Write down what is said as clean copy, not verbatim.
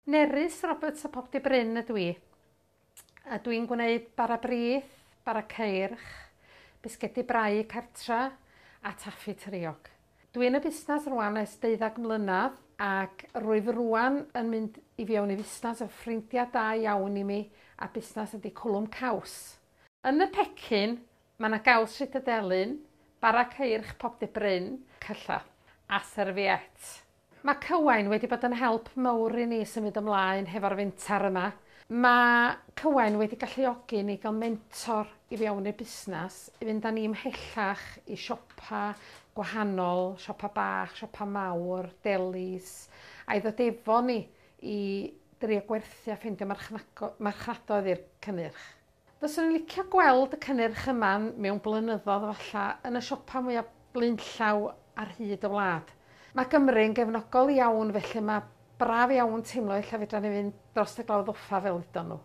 Nerys Roberts o Popty Bryn ydw i. A dwi'n gwneud bara brith, bara ceirch, bisgedi brau cartra a taffi tiriog. Dwi yn y busnes rwan ers 12 mlynedd ac rwyf rwan yn mynd i fewn i fusnes o ffrindiau da iawn i mi a busnes ydy Cwlwm Caws. Yn y pecyn mae yna gaws Rhydydelyn, bara ceirch Popty Bryn, cylla a serviette. Mae Cywain wedi bod yn help mawr i ni symud ymlaen hefo'r fentar yma. Mae Cywain wedi galluogi ni gael mentor i fewn i'r busnes, i fynd â ni ymhellach i siopa gwahanol, siopa bach, siopa mawr, delis, a i ddod efo ni i drio gwerthu a ffeindio marchnadoedd i'r cynnyrch. Fyswn i'n licio gweld y cynnyrch yma mewn blynyddoedd falla yn y siopa mwyaf blaenllaw ar hyd y wlad. Mae Gymru yn gefnogol iawn, felly mae braf iawn teimlo ella fedra ni fynd dros y Glawdd Offa fel ydon nhw.